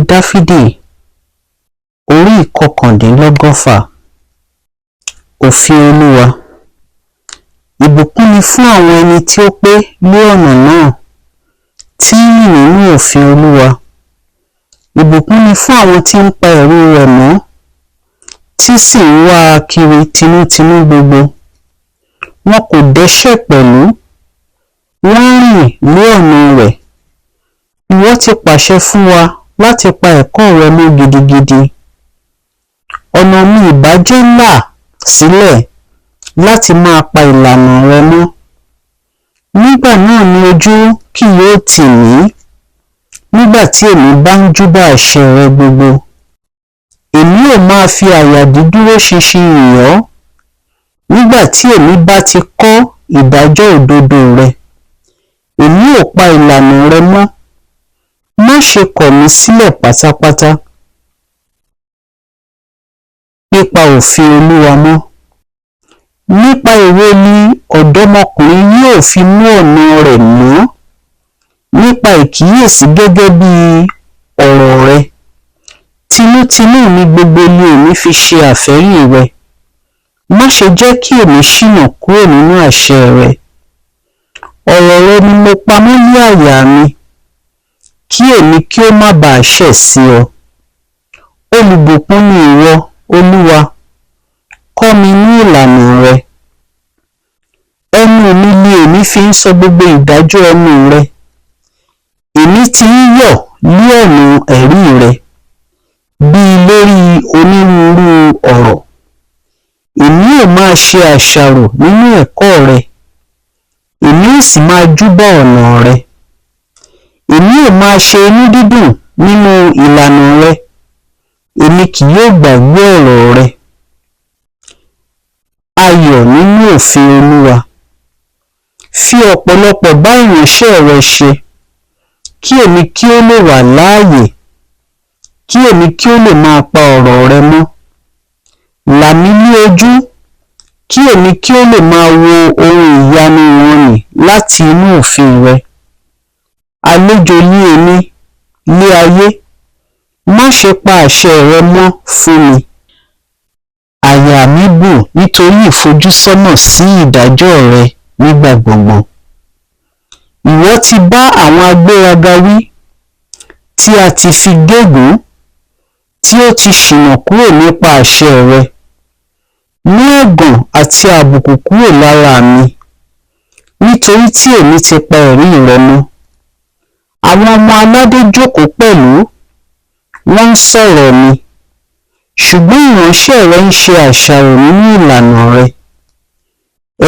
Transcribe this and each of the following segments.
Orin Dáfídì orí 139. Òfin Olúwa. Ìbùkún ni fún àwọn ẹni tí ó pé lé ọ̀nà náà, tí ń rìn nínú òfin Olúwa. Ìbùkún ni fún àwọn tí ń pa ẹ̀rí rẹ̀ mọ́, tí sì ń wá a kiri tinútinú gbogbo. Wọn kò dẹ́ṣẹ̀ pẹ̀lú, wọ́n rìn lé ọ̀nà rẹ̀. Ìwọ ti pàṣẹ fún wa láti pa ẹ̀kọ́ rẹ mọ́ gidigidi. Ọ̀nà mi ìbá jẹ́ là sílẹ̀ láti máa pa ìlànà rẹ mọ́. Nígbà náà ni ojú kì yóò tì mí, nígbà tí èmi bá ń júbà àṣẹ rẹ gbogbo. Èmi ó máa fi àyà dídúró ṣinṣin yìn ọ́, nígbà tí èmi bá ti kọ́ ìdájọ́ òdodo rẹ. Èmi ó pa ìlànà rẹ mọ́. Má ṣe kọ̀ mí sílẹ̀ pátápátá. Pípa òfin Olúwa mọ́. Nípa èwo ni ọ̀dọ́mọkùnrin yóò fi mú ọ̀nà rẹ̀ mọ́? Nípa ìkíyèsí gẹ́gẹ́ bí ọ̀rọ̀ rẹ. Tinútinú mi gbogbo ni èmi fi ṣe àfẹ́rí rẹ. Má ṣe jẹ́ kí èmi ṣìnà kúrò nínú àṣẹ rẹ. Ọ̀rọ̀ rẹ ni mo pamọ́ ní àyà mi, kí èmi kí ó má baà ṣẹ̀ sí ọ. Olùbùkún ni ìwọ, Olúwa, kọ́ mi ní ìlànà rẹ. Ẹnu mi ni èmi fi ń sọ gbogbo ìdájọ́ ẹnu rẹ. Èmi ti ń yọ̀ ní ọ̀nà ẹ̀rí rẹ, bí lórí onírúurú ọ̀rọ̀. Èmi ó máa ṣe àṣàrò nínú ẹ̀kọ́ rẹ, èmi ó sì máa júbà ọ̀nà rẹ. Èmi ó máa ṣe inú dídùn nínú ìlànà rẹ, èmi kì yóò gbàgbé ọ̀rọ̀ rẹ. Ayọ̀ nínú òfin Olúwa. Fi ọ̀pọ̀lọpọ̀ bá ìránṣẹ́ rẹ ṣe, kí èmi kí ó lè wà láàyè, kí èmi kí ó lè máa pa ọ̀rọ̀ rẹ mọ́. Là mí ní ojú, kí èmi kí ó lè máa wo ohun ìyanu wọ̀n-ọn-nì láti inú òfin rẹ. Àlejò ni èmi lé ayé, má ṣe pa àṣẹ rẹ mọ́ fún mi. Àyà mi bù nítorí ìfojúsọ́nà sí ìdájọ́ rẹ nígbà gbogbo. Ìwọ ti bá àwọn agbéraga wí, tí a ti fi gégùn-ún, tí ó ti ṣìnà kúrò nípa àṣẹ rẹ. Mú ẹ̀gàn àti àbùkù kúrò lára mi, nítorí tí èmi ti pa ẹ̀rí rẹ mọ́. Àwọn ọmọ aládé jókòó pẹ̀lú, wọ́n ń sọ̀rọ̀ mi, ṣùgbọ́n ìránṣẹ́ rẹ ń ṣe àṣàrò nínú ìlànà rẹ.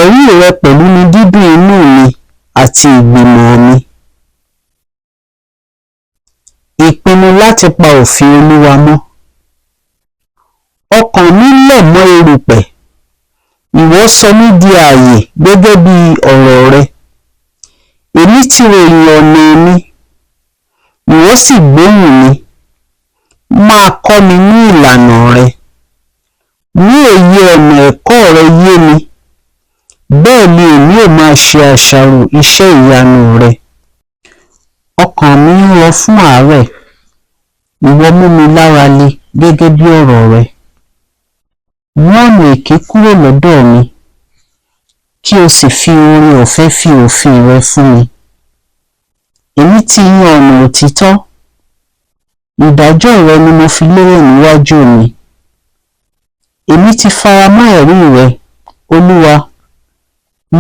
Ẹ̀rí rẹ pẹ̀lú ni dídùn inú mi àti ìgbìmọ̀ mi. Ìpinnu láti pa òfin Olúwa mọ́. Ọkàn mi lẹ̀ mọ́ erùpẹ̀, ìwọ sọ mí di ààyè gẹ́gẹ́ bí ọ̀rọ̀ rẹ. Èmi ti ròyìn ọ̀nà mi, ìwọ sì gbóhùn mi. Máa kọ́ mi ní ìlànà rẹ. Mú òye ọ̀nà ẹ̀kọ́ rẹ yé mi, bẹ́ẹ̀ ni èmi ó máa ṣe àṣàrò iṣẹ́ ìyanu rẹ. Ọkàn mi ń rọ fún àárẹ̀, ìwọ mú mi lára le gẹ́gẹ́ bí ọ̀rọ̀ rẹ. Mú ọ̀nà èké kúrò lọ́dọ̀ mi, kí o sì fi oore-ọ̀fẹ́ fi òfin rẹ fún mi. Èmi ti yan ọ̀nà òtítọ́, ìdájọ́ rẹ ni mo fi lélẹ̀ níwájú mi. Èmi ti faramọ́ ẹ̀rí rẹ, Olúwa,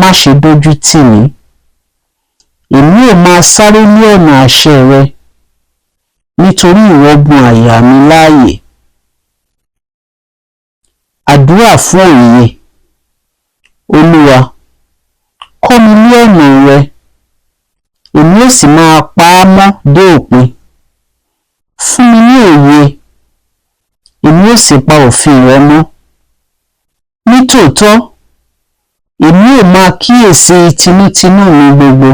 má ṣe dójú tì mí. Èmi ó máa sáré ní ọ̀nà àṣẹ rẹ, nítorí ìwọ gbọn àyà mi láàyè. Àdúrà fún òye. Olúwa, kọ́ mi ní ọ̀nà rẹ, èmi ó sì máa pa á mọ́ dé òpin. Fún mi ní òye, èmi ó sì pa òfin rẹ mọ́. Nítòótọ́, èmi ó máa kíyèsí tinútinú mi gbogbo.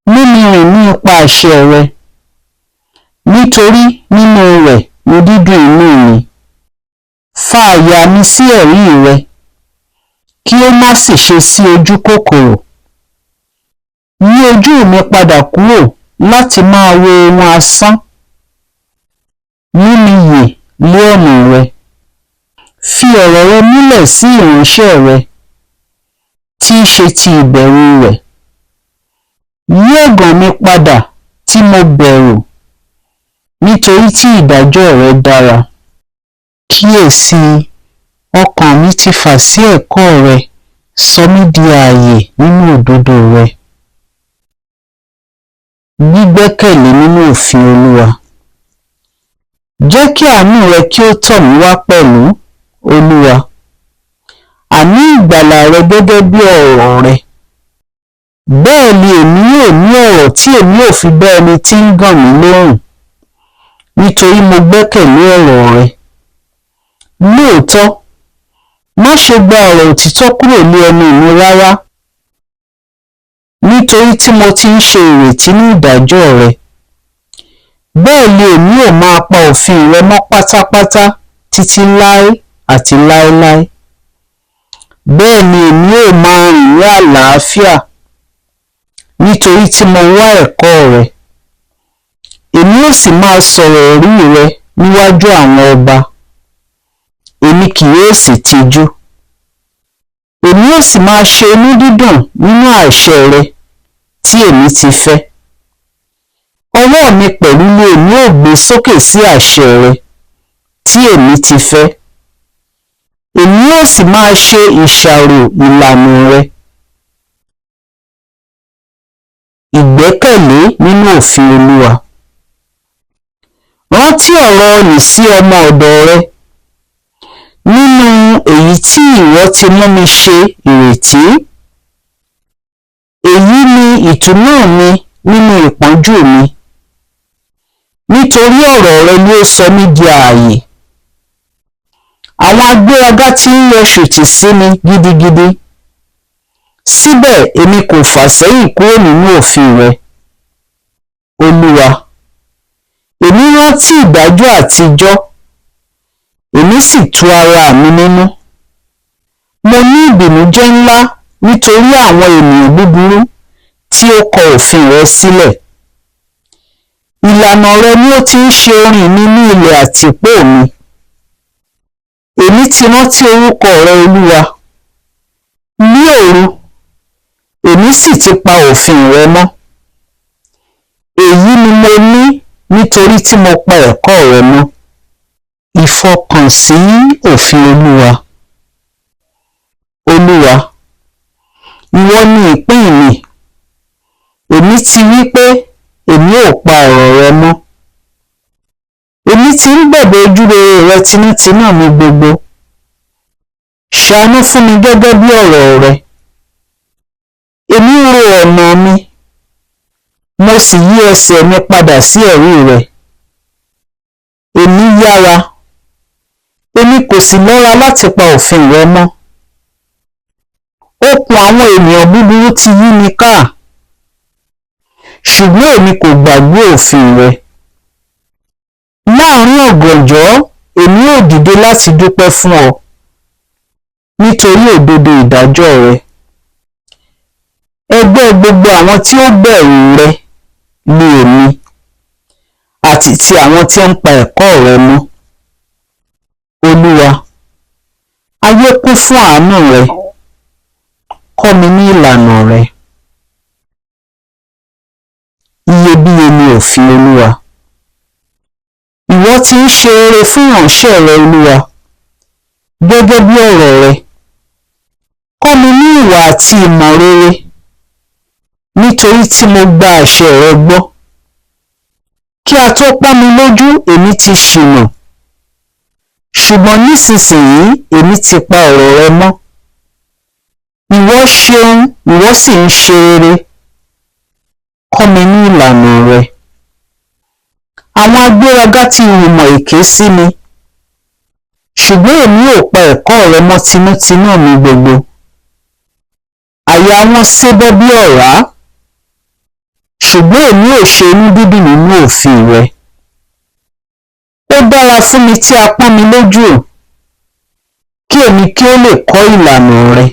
Mú mi rìn ní ipa àṣẹ rẹ, nítorí nínú rẹ̀ ni dídùn inú mi. Fa àyà mi sí ẹ̀rí rẹ, kí ó má sì ṣe sí ojúkòkòrò. Yí ojú mi padà kúrò láti máa wo ohun asán. Mú mi yè lé ọ̀nà rẹ. Fi ọ̀rọ̀ rẹ múlẹ̀ sí ìránṣẹ́ rẹ, tí í ṣe ti ìbẹ̀rù rẹ̀. Yí ẹ̀gàn mi padà tí mo bẹ̀rù, nítorí tí ìdájọ́ rẹ dára. Kíyèsí i, ọkàn mi ti fà sí ẹ̀kọ́ rẹ, sọ mí di ààyè nínú òdodo rẹ. Gbígbẹ́kẹ̀lé nínú òfin Olúwa. Jẹ́ kí àánú rẹ kí ó tọ̀ mí wá pẹ̀lú, Olúwa, àní ìgbàlà rẹ gẹ́gẹ́ bí ọ̀rọ̀ rẹ. Bẹ́ẹ̀ ni èmi yóò ní ọ̀rọ̀ tí èmi ò fi dá ẹni tí ń gàn mí lóhùn, nítorí mo gbẹ́kẹ̀lé ọ̀rọ̀ rẹ. Lóòótọ́, má ṣe gba ọ̀rọ̀ òtítọ́ kúrò ní ẹnu mi rárá, nítorí tí mo ti ń ṣe ìrètí ní ìdájọ́ rẹ. Bẹ́ẹ̀ ni èmi ó máa pa òfin rẹ mọ́ pátápátá títí láé àti láéláé. Bẹ́ẹ̀ ni èmi ó máa rìn ní àlàáfíà, nítorí tí mo wá ẹ̀kọ́ rẹ. Èmi ó sì máa sọ̀rọ̀ ẹ̀rí rẹ níwájú àwọn ọba, èmi kì yóò sì tijú. Èmi ó sì máa ṣe inú dídùn nínú àṣẹ rẹ tí èmi ti fẹ́. Ọwọ́ mi pẹ̀lú ni èmi ó gbé sókè sí àṣẹ rẹ tí èmi ti fẹ́. Èmi ó sì máa ṣe ìṣàrò ìlànà rẹ. Ìgbẹ́kẹ̀lé nínú òfin Olúwa. Rántí ọ̀rọ̀ nì sí ọmọ ọ̀dọ̀ rẹ, nínú èyí tí ìwọ ti mú mi ṣe ìrètí. Èyí ni ìtùnú mi nínú ìpọ́njú mi, nítorí ọ̀rọ̀ rẹ ni ó sọ mí di ààyè. Àwọn agbéraga ti ń yọ ṣùtì sí mi gidigidi, síbẹ̀ èmi kò fà sẹ́yìn kúrò nínú òfin rẹ. Olúwa, èmi rántí ìdájọ́ àtijọ́, èmi sì tu ara mi nínú. Mo ní ìbìnújẹ́ ńlá nítorí àwọn ènìyàn búburú tí ó kọ òfin rẹ sílẹ̀. Ìlànà rẹ ni ó ti ń ṣe orin mi ní ilẹ̀ àtìpó mi. Èmi ti rántí orúkọ rẹ, Olúwa, ní òru, èmi sì ti pa òfin rẹ mọ́. Èyí ni mo ní nítorí tí mo pa ẹ̀kọ́ rẹ mọ́. Ìfọkànsí òfin Olúwa. Olúwa, ìwọ ni ìpín mi. Èmi ti wí pé èmi ó pa ọ̀rọ̀ rẹ mọ́. Èmi ti ń bẹ̀bẹ̀ ojúrere rẹ tinútinú mi gbogbo. Ṣàánú fún mi gẹ́gẹ́ bí ọ̀rọ̀ rẹ. Èmi ń ro ọ̀nà mi, mo sì yí ẹsẹ̀ mi padà sí ẹ̀rí rẹ. Èmi yára, èmi kò sì lọ́ra láti pa òfin rẹ mọ́. Okùn àwọn ènìyàn búburú ti yí mi ká, ṣùgbọ́n èmi kò gbàgbé òfin rẹ. Láàrín ọ̀gànjọ́ èmi ó dìde láti dúpẹ́ fún ọ, nítorí òdodo ìdájọ́ rẹ. Ẹgbẹ́ gbogbo àwọn tí ó bẹ̀rù rẹ ni èmi, àti ti àwọn tí ń pa ẹ̀kọ́ rẹ mọ́. Olúwa, ayé kún fún àánú rẹ, kọ́ mi ní ìlànà rẹ. Iyebíye ni òfin Olúwa. Ìwọ ti ń ṣe oore fún ìránṣẹ́ rẹ, Olúwa, gẹ́gẹ́ bí ọ̀rọ̀ rẹ. Kọ́ mi ní ìwà àti ìmọ̀ rere, nítorí tí mo gba àṣẹ rẹ gbọ́. Kí a tó pọ́n mi lójú, èmi ti ṣìnà, ṣùgbọ́n nísinsìnyí èmi ti pa ọ̀rọ̀ rẹ mọ́. Ìwọ ṣeun, ìwọ sì ń ṣe rere. Kọ́ mi ní ìlànà rẹ. Àwọn agbéraga ti hùmọ̀ èké sí mi, ṣùgbọ́n èmi ò pa ẹ̀kọ́ rẹ mọ́ tinútinú mi gbogbo. Àyà wọn ṣébọ́ bí ọ̀rá, ṣùgbọ́n èmi ò ṣe inú dídùn nínú òfin rẹ. Ó dára fún mi tí a pọ́n mi lójú, kí èmi kí ó lè kọ́ ìlànà rẹ.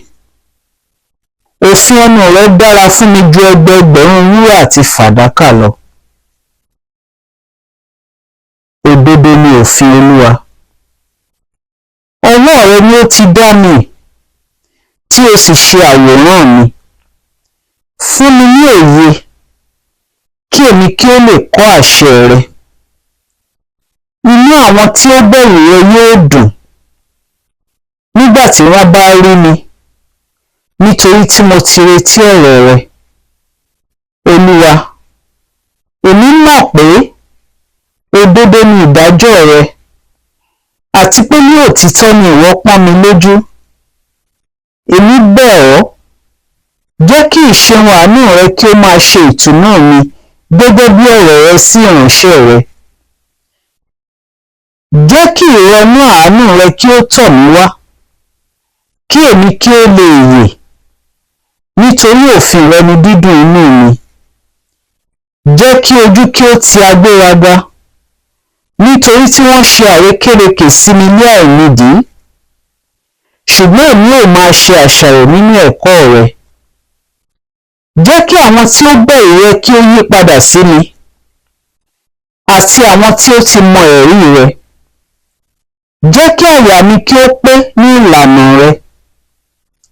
Òfin ẹnu rẹ dára fún mi ju ẹgbẹẹgbẹ̀rún wúrà àti fàdákà lọ. Òdodo ni òfin Olúwa. Ọwọ́ rẹ ni ó ti dá mi, tí o sì ṣe àwòrán mi. Fún mi ní òye, kí èmi kí ó lè kọ́ àṣẹ rẹ. Inú àwọn tí ó bẹ̀rù rẹ yóò dùn nígbà tí wọ́n bá rí mi, nítorí tí mo ti retí ọ̀rọ̀ rẹ. Olúwa, èmi mọ̀ pé òdodo ni ìdájọ́ rẹ, àti pé ní òtítọ́ ni ìwọ pọ́n mi lójú. Èmi bẹ̀ ọ́, jẹ́ kí ìṣeun àánú rẹ kí ó máa ṣe ìtùnú mi gẹ́gẹ́ bí ọ̀rọ̀ rẹ sí ìránṣẹ́ rẹ. Jẹ́ kí ìrọnú àánú rẹ kí ó tọ̀ mí wá, kí èmi kí ó lè yè, nítorí òfin rẹ ni dídùn inú mi. Jẹ́ kí ojú kí ó ti agbéraga, nítorí tí wọ́n ṣe àrékérekè sí mi ní àìnídìí. Ṣùgbọ́n èmi ó máa ṣe àṣàrò nínú ẹ̀kọ́ rẹ. Jẹ́ kí àwọn tí ó bẹ̀rù rẹ kí ó yí padà sí mi, àti àwọn tí ó ti mọ ẹ̀rí rẹ. Jẹ́ kí àyà mi kí ó pé ní ìlànà rẹ,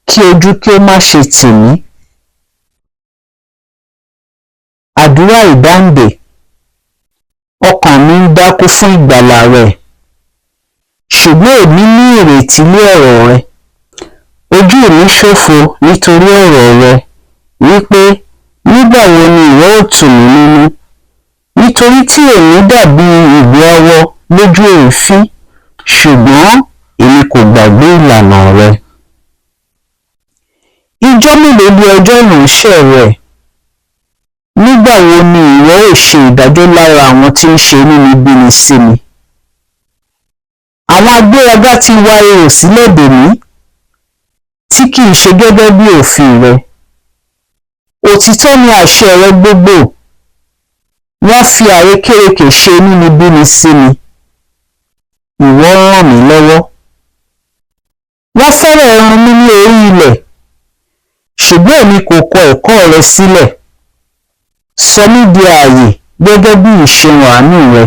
kí ojú kí ó má ṣe tì mí. Àdúrà ìdáǹdè. Ọkàn mi ń dákú fún ìgbàlà rẹ, ṣùgbọ́n èmi ní ìrètí lé ọ̀rọ̀ rẹ. Ojú mi ṣófo nítorí ọ̀rọ̀ rẹ, wípé nígbà wo ni ìwọ ó tù mí nínú? Nítorí tí èmi dàbí ìgbẹ́ awọ lójú èéfín, ṣùgbọ́n èmi kò gbàgbé ìlànà rẹ. Ijọ́ mélòó ni ọjọ́ ìránṣẹ́ rẹ? Nígbà wo ni ìwọ ó ṣe ìdájọ́ lára àwọn tí ń ṣe inúnibíni sí mi? Àwọn agbéraga ti wa ihò sílẹ̀ dè mí, tí kì í ṣe gẹ́gẹ́ bí òfin rẹ. Òtítọ́ ni àṣẹ rẹ gbogbo, wọ́n fi àrékérekè ṣe inúnibíni sí mi. Ìwọ ràn mí lọ́wọ́. Wọ́n fẹ́rẹ̀ run mí ní orí ilẹ̀, ṣùgbọ́n èmi kò kọ ẹ̀kọ́ rẹ sílẹ̀. Sọ mí di ààyè gẹ́gẹ́ bí ìṣeun àánú rẹ,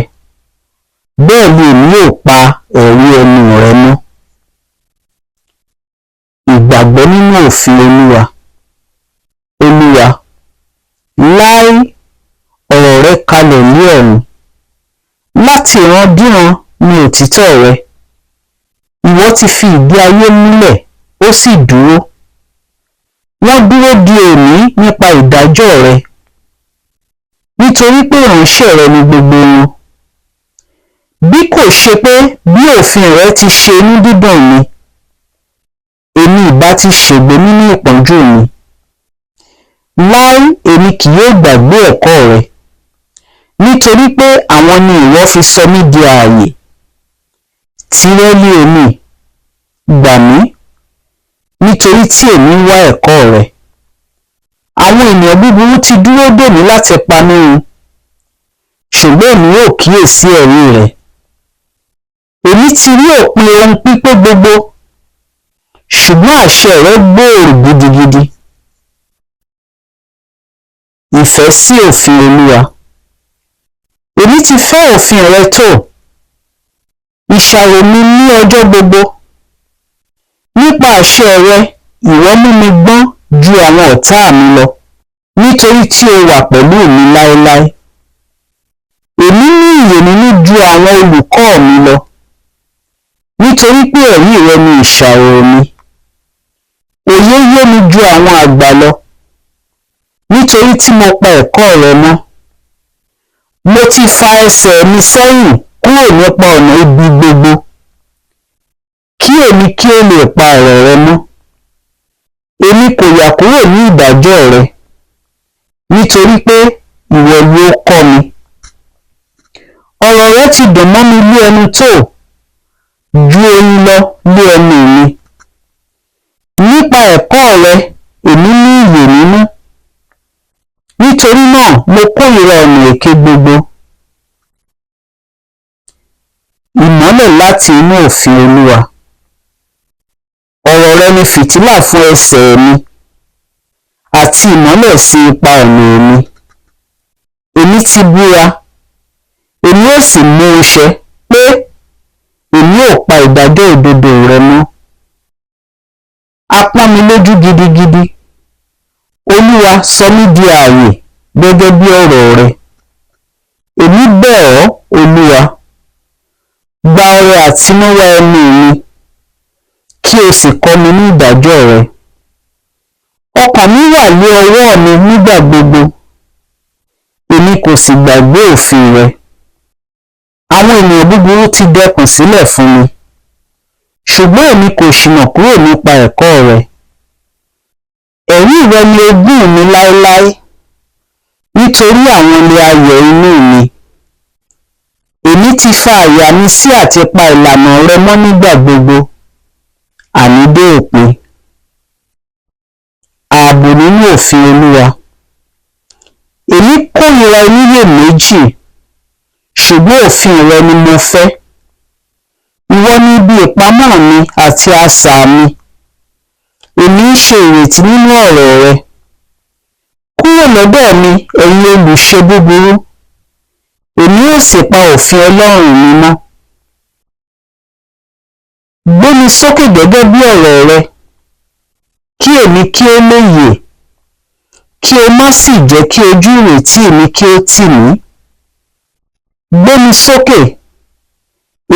bẹ́ẹ̀ ni èmi yóò pa ẹ̀rí ẹnu rẹ mọ́. Ìgbàgbọ́ nínú òfin Olúwa. Olúwa, láé ọ̀rọ̀ rẹ kalẹ̀ ní ọ̀run, láti ìrandíran ni òtítọ́ rẹ. Ìwọ ti fi ìdí ayé múlẹ̀, ó sì dúró. Wọ́n dúró di òní nípa ìdájọ́ rẹ, nítorí pé ìránṣẹ́ rẹ ni gbogbo wọn. Bí kò ṣe pé bí òfin rẹ ti ṣe inú dídùn mi, èmi ìbá ti ṣègbé nínú ìpọ́njú mi. Láé èmi kì yóò gbàgbé ẹ̀kọ́ rẹ, nítorí pé àwọn ni ìwọ fi sọ mí di ààyè. Tìrẹ ni èmi, gbà mí, nítorí tí èmi ń wá ẹ̀kọ́ rẹ. Àwọn ènìyàn búburú ti dúró dè mí láti pa mí run, ṣùgbọ́n èmi yóò kíyèsí ẹ̀rí rẹ. Èmi ti rí òpin ohun pípé gbogbo, ṣùgbọ́n àṣẹ rẹ gbòòrò gidigidi. Ìfẹ́ sí òfin Olúwa. Èmi ti fẹ́ òfin rẹ tó, ìṣàrò mi ní ọjọ́ gbogbo. Nípa àṣẹ rẹ ìwọ mú mi gbọ́n ju àwọn ọ̀tá mi lọ, nítorí tí o wà pẹ̀lú mi láéláé. Èmi ní ìyè nínú ju àwọn olùkọ́ mi lọ, nítorí pé ẹ̀rí rẹ ni ìṣàrò mi. Òye yé mi ju àwọn àgbà lọ, nítorí tí mo pa ẹ̀kọ́ rẹ mọ́. Mo ti fa ẹsẹ̀ mi sẹ́yìn kúrò nípa ọ̀nà ibi gbogbo, kí èmi kí ó lè pa ọ̀rọ̀ rẹ mọ́. Èmi kò yà kúrò ní ìdájọ́ rẹ, nítorí pé ìwọ ló kọ́ mi. Ọ̀rọ̀ rẹ ti dùn mọ́ mi lé ẹnu tó, ju oyin lọ lé ẹnu mi. Nípa ẹ̀kọ́ rẹ èmi ní ìyè nínú, nítorí náà mo kórìíra ọ̀nà èké gbogbo. Ìmọ́lẹ̀ láti inú òfin Olúwa. Ọ̀rọ̀ rẹ ni fìtílà fún ẹsẹ̀ mi, àti ìmọ́lẹ̀ sí ipa ọ̀nà mi. Èmi ti búra, èmi ó sì mú un ṣẹ pé Èmi ó pa ìdájọ́ òdodo rẹ mọ́. A pọ́n mi lójú gidigidi. Olúwa, sọ mí di ààyè gẹ́gẹ́ bí ọ̀rọ̀ rẹ. Èmi bẹ̀ ọ́, Olúwa, gba ọrẹ àtinúwá ẹnu mi, kí o sì kọ́ mi ní ìdájọ́ rẹ. Ọkàn mi wà lé ọwọ́ mi nígbà gbogbo, èmi kò sì gbàgbé òfin rẹ. Àwọn ènìyàn búburú ti dẹkùn sílẹ̀ fún mi, ṣùgbọ́n èmi kò ṣìnà kúrò nípa ẹ̀kọ́ rẹ. Ẹ̀rí rẹ ni ogún mi láéláé, nítorí àwọn ni ayọ̀ inú mi. Èmi ti fa àyà mi sí àti pa ìlànà rẹ mọ́ nígbà gbogbo, àní dé òpin. Ààbò nínú òfin Olúwa. Èmi kórìíra oníyèméjì, ṣùgbọ́n òfin rẹ ni mo fẹ́. Ìwọ ni ibi ìpamọ́ mi àti asà mi. Èmi ń ṣe ìrètí nínú ọ̀rọ̀ rẹ. Kúrò lọ́dọ̀ mi, ẹ̀yin olùṣe búburú, èmi ó sì pa òfin Ọlọ́run mi mọ́. Gbé mi sókè gẹ́gẹ́ bí ọ̀rọ̀ rẹ, kí èmi kí ó lè yè, kí o má sì jẹ́ kí ojú ìrètí mi kí ó tì mí. Gbé mi sókè,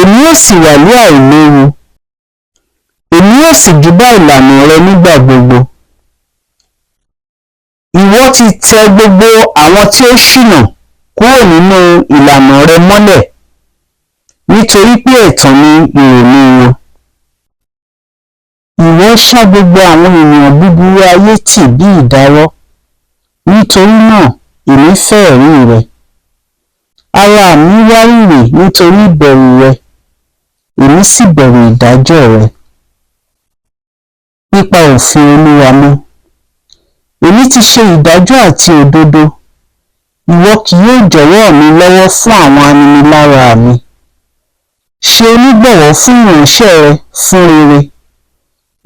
èmi ó sì wà ní àìléwu, èmi ó sì júbà ìlànà rẹ nígbà gbogbo. Ìwọ ti tẹ gbogbo àwọn tí ó ṣìnà kúrò nínú ìlànà rẹ mọ́lẹ̀, nítorí pé ẹ̀tàn ni ìrònú wọn. Ìwọ ṣá gbogbo àwọn ènìyàn búburú ayé tì bí ìdáwọ́, nítorí náà èmi fẹ́ ẹ̀rí rẹ. Ara mi wárìrì nítorí ìbẹ̀rù rẹ, èmi sì bẹ̀rù ìdájọ́ rẹ. Pípa òfin Olúwa mọ́. Èmi ti ṣe ìdájọ́ àti òdodo, ìwọ kì yóò jọ̀wọ́ mi lọ́wọ́ fún àwọn aninilára mi. Ṣe onígbọ̀wọ́ fún ìránṣẹ́ rẹ fún rere,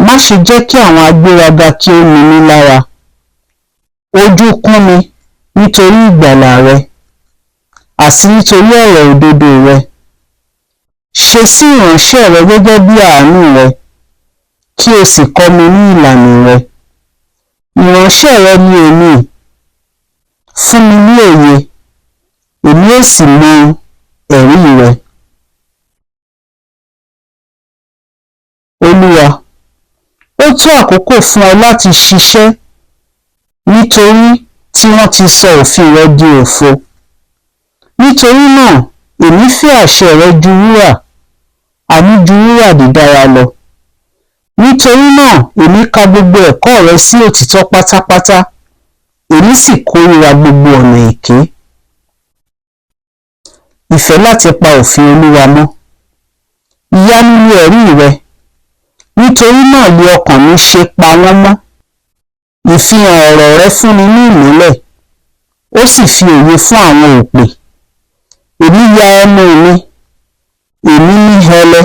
má ṣe jẹ́ kí àwọn agbéraga kí ó ni mí lára. Ojú kún mi nítorí ìgbàlà rẹ, àti nítorí ọ̀rọ̀ òdodo rẹ. Ṣe sí ìránṣẹ́ rẹ gẹ́gẹ́ bí àánú rẹ, kí o sì kọ́ mi ní ìlànà rẹ. Ìránṣẹ́ rẹ ni èmi, fún mi ní òye, èmi ó sì mọ ẹ̀rí rẹ. Olúwa, ó tó àkókò fún ọ láti ṣiṣẹ́, nítorí tí wọ́n ti sọ òfin rẹ di òfo. Nítorí náà èmi fẹ́ àṣẹ rẹ ju wúrà, àní ju wúrà dídára lọ. Nítorí náà èmi ka gbogbo ẹ̀kọ́ rẹ sí òtítọ́ pátápátá, èmi sì kórìíra gbogbo ọ̀nà èké. Ìfẹ́ láti pa òfin Olúwa mọ́. Ìyanu ni ẹ̀rí rẹ, nítorí náà ni ọkàn mi ṣe pa wọ́n mọ́. Ìfihàn ọ̀rọ̀ rẹ fúnni ní ìmọ́lẹ̀, ó sì fi òye fún àwọn òpè. Èmi ya ẹnu mi, èmi mí hẹlẹ,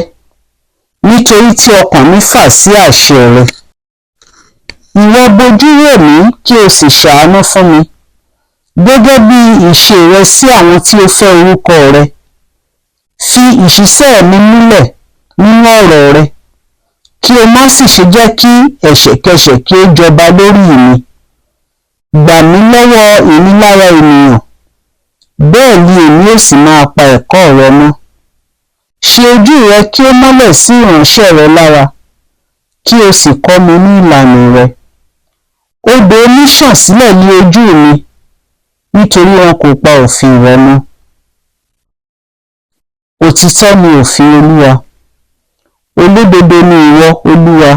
nítorí tí ọkàn mi fà sí àṣẹ rẹ. Ìwọ bojú wò mí kí o sì ṣàánú fún mi, gẹ́gẹ́ bí ìṣe rẹ sí àwọn tí ó fẹ́ orúkọ rẹ. Fi ìṣísẹ̀ mi múlẹ̀ nínú ọ̀rọ̀ rẹ, kí o má sì ṣe jẹ́ kí ẹ̀ṣẹ̀kẹ́ṣẹ̀ kí ó jọba lórí mi. Gbà mí lọ́wọ́ ìnilára ènìyàn, bẹ́ẹ̀ ni èmi ó sì máa pa ẹ̀kọ́ rẹ mọ́. Ṣe ojú rẹ kí ó mọ́lẹ̀ sí ìránṣẹ́ rẹ lára, kí o sì kọ́ mi ní ìlànà rẹ. Odò omi ṣàn sílẹ̀ ní ojú mi, nítorí wọn kò pa òfin rẹ mọ́. Òtítọ́ ni òfin Olúwa. Olódodo ni ìwọ, Olúwa,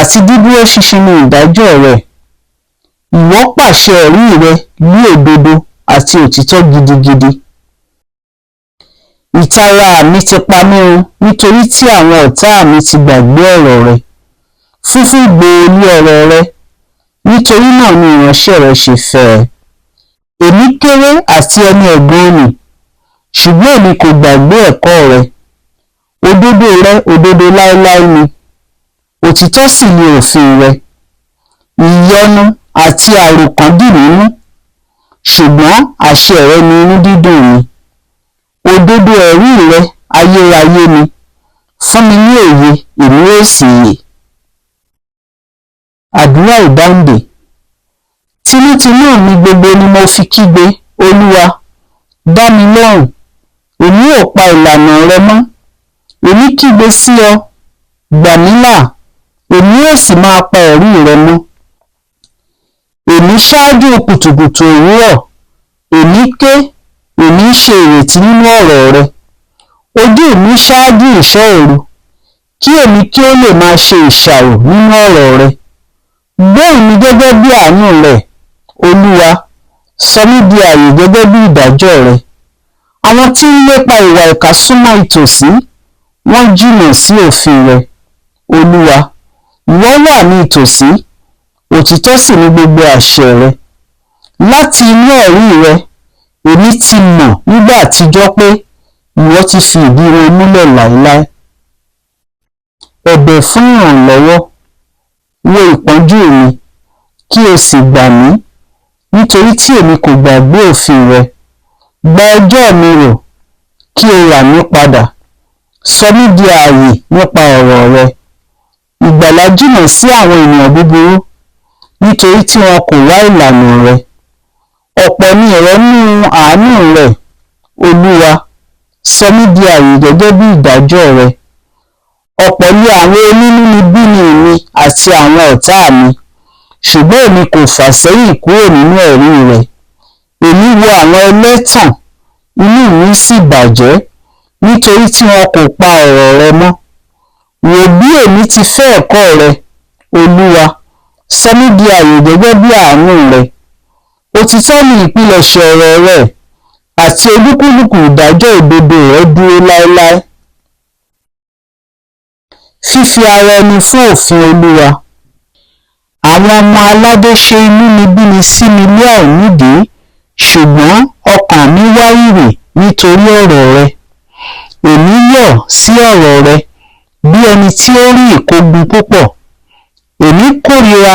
àti dídúró ṣinṣin ni ìdájọ́ rẹ. Ìwọ pàṣẹ ẹ̀rí rẹ ní òdodo àti òtítọ́ gidigidi. Ìtara mi ti pa mí run nítorí tí àwọn ọ̀tá mi ti gbàgbé ọ̀rọ̀ rẹ. Fífún gbòò ní ọ̀rọ̀ rẹ, nítorí náà ni ìránṣẹ́ rẹ ṣe fẹ́ ẹ. Èmi kéré àti ẹni ẹ̀gàn nì, ṣùgbọ́n èmi kò gbàgbé ẹ̀kọ́ rẹ. Òdodo rẹ òdodo láéláé ni, òtítọ́ sì ni òfin rẹ. Ìyọnu àti àròkàn dì mí mú, ṣùgbọ́n àṣẹ rẹ ni inú dídùn mi. Òdodo ẹ̀rí rẹ ayérayé ni, sì yè. Àdúrà ìdáǹdè. Tinútinú mi gbogbo ni mo fi kígbe, Olúwa, dá mi lóhùn, èmi ó pa ìlànà rẹ mọ́. Èmi kígbe sí ọ, gbà mí là, èmi ó sì máa pa ẹ̀rí rẹ mọ́. Èmi ṣáájú kùtùkùtù òwúrọ̀, èmi ké, èmi ń ṣe ìrètí nínú ọ̀rọ̀ rẹ. Ojú mi ṣáájú ìṣọ́ òru, kí èmi kí ó lè máa ṣe ìṣàrò nínú ọ̀rọ̀ rẹ. Gbóhùn mi gẹ́gẹ́ bí àánú rẹ, Olúwa, sọ mí di ààyè gẹ́gẹ́ bí ìdájọ́ rẹ. Àwọn tí ń lépa ìwà ìkà súnmọ́ ìtòsí, wọ́n jìnnà sí òfin rẹ. Olúwa, ìwọ wà ní ìtòsí, òtítọ́ sì ni gbogbo àṣẹ rẹ. Láti inú ẹ̀rí rẹ, èmi ti mọ̀ nígbà àtijọ́ pé ìwọ ti fi ìdí wọn múlẹ̀ láéláé. Ẹ̀bẹ̀ fún ìrànlọ́wọ́. Wo ìpọ́njú mi, kí o sì gbà mí, nítorí tí èmi kò gbàgbé òfin rẹ. Gba ẹjọ́ mi rò, kí o rà mí padà. Sọ mí di ààyè nípa ọ̀rọ̀ rẹ. Ìgbàlà jìnnà sí àwọn ènìyàn búburú, nítorí tí wọn kò wá ìlànà rẹ. Ọ̀pọ̀ ni ìrọ́nú àánú rẹ, Olúwa, sọ mí di ààyè gẹ́gẹ́ bí ìdájọ́ rẹ. Ọ̀pọ̀ ni àwọn onínúnibíni mi àti àwọn ọ̀tá mi, ṣùgbọ́n èmi kò fà sẹ́yìn kúrò nínú ẹ̀rí rẹ. Èmi wo àwọn ẹlẹ́tàn, inú mi sì bàjẹ́, nítorí tí wọn kò pa ọ̀rọ̀ rẹ mọ́. Wò bí èmi ti fẹ́ ẹ̀kọ́ rẹ, Olúwa, sọ mí di ààyè gẹ́gẹ́ bí àánú rẹ. Òtítọ́ ni ìpilẹ̀ṣẹ̀ ọ̀rọ̀ rẹ, àti olúkúlùkù ìdájọ́ òdodo rẹ dúró láéláé. Fífi ara ẹni fún òfin Olúwa. Àwọn ọmọ aládé ṣe inúnibíni sí mi ní àìnídìí, ṣùgbọ́n ọkàn mi wárìrì nítorí ọ̀rọ̀ rẹ. Èmi yọ̀ sí ọ̀rọ̀ rẹ bí ẹni tí ó rí ìkógun púpọ̀. Èmi kórìíra,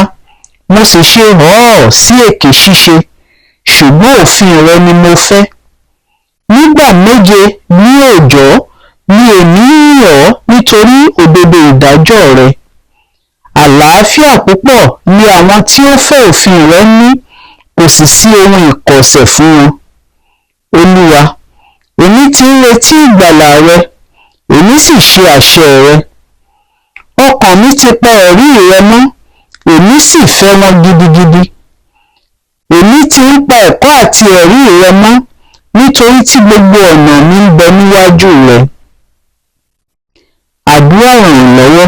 mo sì ṣe họ́ọ̀ sí èké ṣíṣe, ṣùgbọ́n òfin rẹ ni mo fẹ́. Nígbà méje ní òòjọ́ ni èmi ń yìn ọ́ nítorí òdodo ìdájọ́ rẹ. Àlàáfíà púpọ̀ ni àwọn tí ó fẹ́ òfin rẹ ní, kò sì sí ohun ìkọ̀sẹ̀ fún wọn. Olúwa, èmi ti ń retí ìgbàlà rẹ, èmi sì ṣe àṣẹ rẹ. Ọkàn mi ti pa ẹ̀rí rẹ mọ́, èmi sì fẹ́ wọn gidigidi. Èmi ti ń pa ẹ̀kọ́ àti ẹ̀rí rẹ mọ́, nítorí tí gbogbo ọ̀nà mi ń bẹ níwájú rẹ. Àdúrà ìrànlọ́wọ́.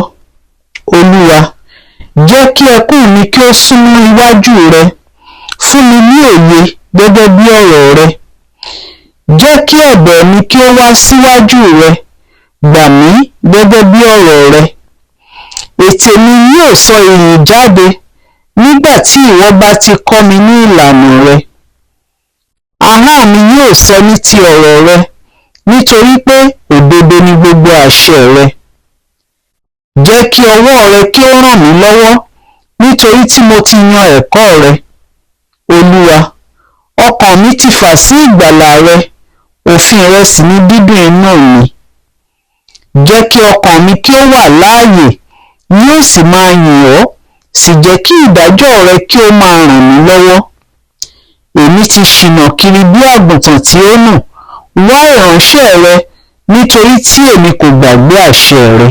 Olúwa, jẹ́ kí ẹkún mi kí ó súnmọ́ iwájú rẹ, fún mi ní òye gẹ́gẹ́ bí ọ̀rọ̀ rẹ. Jẹ́ kí ẹ̀bẹ̀ mi kí ó wá síwájú rẹ, gbà mí gẹ́gẹ́ bí ọ̀rọ̀ rẹ. Ètè mi yóò sọ ìyìn jáde nígbà tí ìwọ bá ti kọ́ mi ní ìlànà rẹ. Ahọ́n mi yóò sọ ní ti ọ̀rọ̀ rẹ, nítorí pé òdodo ni gbogbo àṣẹ rẹ. Jẹ́ kí ọwọ́ rẹ kí ó ràn mí lọ́wọ́, nítorí tí mo ti yan ẹ̀kọ́ rẹ. Olúwa, ọkàn mi ti fà sí ìgbàlà rẹ, òfin rẹ sì ni dídùn inú mi. Jẹ́ kí ọkàn mi kí ó wà láàyè, yóò sì máa yìn ọ́, sì jẹ́ kí ìdájọ́ rẹ kí ó máa ràn mí lọ́wọ́. Èmi ti ṣìnà kiri bí àgùntàn tí ó nù, wá ìránṣẹ́ rẹ, nítorí tí èmi kò gbàgbé àṣẹ rẹ.